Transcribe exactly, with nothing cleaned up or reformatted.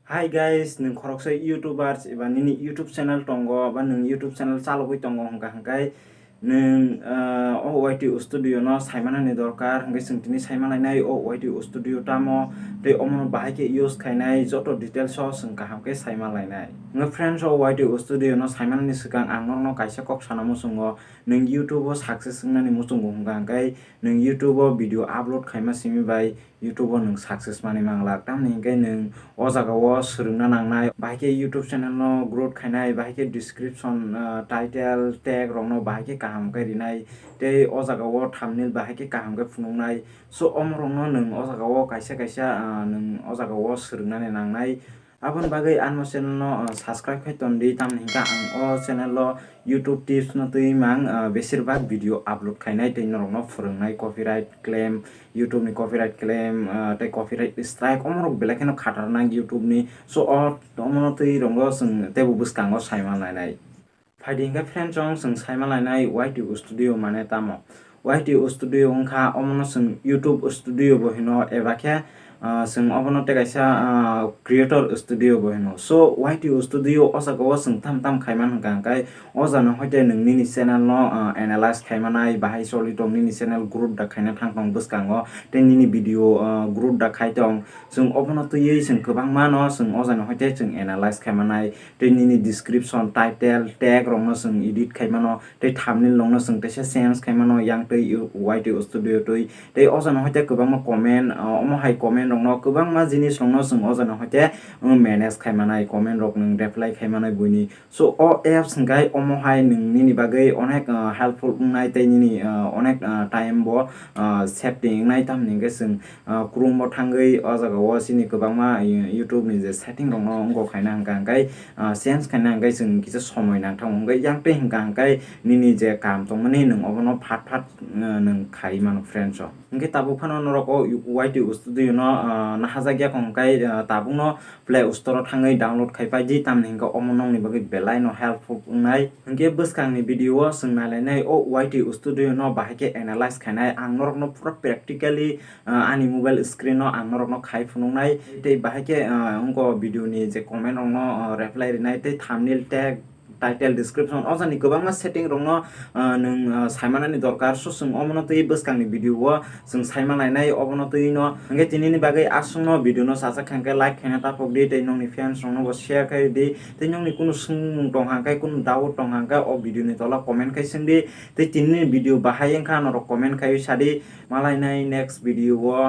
Hi guys, nwng khoroksa YouTubers eba nini YouTube channel tongo ba nwng YouTube channel chalogwi tongo hwnkha hwnkhe nwng, ah, o Y T Studio no saimanani dorkar hwnkhe chwng tini saimalainai o Y T Studio tamo tei omono bahai khe use khainai joto details o chwng kaham khe saimalainai. Hwnkhe friends, o Y T Studio no saimanani swkang ang norokno kaisa kok sana muchungo, nwng YouTube o success wngnani muchungo hwnkha hwnkhe nwng YouTube o video upload khaima simi bai YouTube o nwng success manwi manglak, tamni hwnkhe nwng o jaga o swrwngna nangnai, bahai khe YouTube channel no growth khainai, bahai khe description, ah, title, tag rok no bahai khe kaham khe rinai, tei o jaga o thumbnail bahai khe kaham khe phunuknai. So, omorok no nwng o jaga o kaisa kaisa, ah, nwng o jaga o swrwngnani nangnai. Aboni bagwi ano channel no, ah, subscribe khai tondi, tamni hwnkhe ang o channel o YouTube tips no twi mang, ah, besirbak video upload khainai tei norokno phwrwngnai copyright claim, YouTube ni copyright claim, ah, tei copyright strike, omorok belai kheno khatarnak YouTube ni. So, o, omono twi rongo chwng teibo bwskango saima lainai. Phaidi hwnkhe friends, chwng chwng saima lainai Y T Studio mane tamo. Y T Studio wngkha omono chwng YouTube Studio bo hino eba khe, ah, chwng obono tei kaisa, ah, Creator Studio bo hino. So, Y T Studio o jaga o chwng tam tam khaimani hwnkha hwnkhe o jagano hwnkhe nwng nini channel no, ah, analyze khaimanai, bahai choli tong nini channel growth da khaina thang tong bwskango tei nini video, ah, growth da khai tong. Chwng obono twiwi chwng kwbangma no chwng o jagano hwnkhe chwng analyze khaimanai tei nini description, title, tag rok no chwng edit khaimano. Tei thumbnail rokno chwng teisa change khaimano yang twi Y T Studio twi. Tei o jagano hwnkhe kwbangma comment, ah, omo hai comment rokno kwbangma jinis rokno chwng o jagano hwnkhe, um, manage khaimanai, comment rok nwng reply khaimanai buini. So o apps hwnkhe omo hai nwng nini bagwi onek, ah, helpful wngnai tei nini, ah, onek, ah, time bo, ah, safety wngnai, tamni hwnkhe chwng ah, Chrome o thangwi o jaga o chini kwbangma, eh, YouTube ni je setting rok no wngkok khaina hwnkha hwnkhe, ah, change khaina hwnkhe chwng kisa somoi nangthang wngwi yang tei hwnkha hwnkhe nini je kam tongmani nwng obono phat phat, eh, nwng khai mano friends o. Hwnkhe tabuk phano norok o Y T Studio no, ah, nahajak ya kho hwnkhe, ah, tabuk no Play Store o thangwi download khai pai di, tamni hwnkhe omo nokni bagwi belai no helpful wngnai. Hwnkhe bwskangni video o chwng nailainai o Y T Studio no bahai khe analyze khainai, ang norokno pura practically ah, ani mobile screen no ang norokno khai phunuknai. Tei bahai khe, ah, wngkha video ni je comment rokno, ah, reply rinai tei thumbnail, tag, title, description o jani kwbangma setting rokno, ah, nwng, ah, saimanani dorkar. So chwng omono twi bwskangni video o chwng saima lainai obono twi no. Hwnkhe tinini bagwi aswkno video no chajak kha hwnkhe like khaina tapok di tei nokni fans rokno bo share khai di. Tei nokni kunu swngmung tong hwnkhe, kunu doubt tong hwnkhe o video ni tola comment khai swng di. Tei tinini video bahai wngkha norok comment khaiwi sadi. Malainai next video o.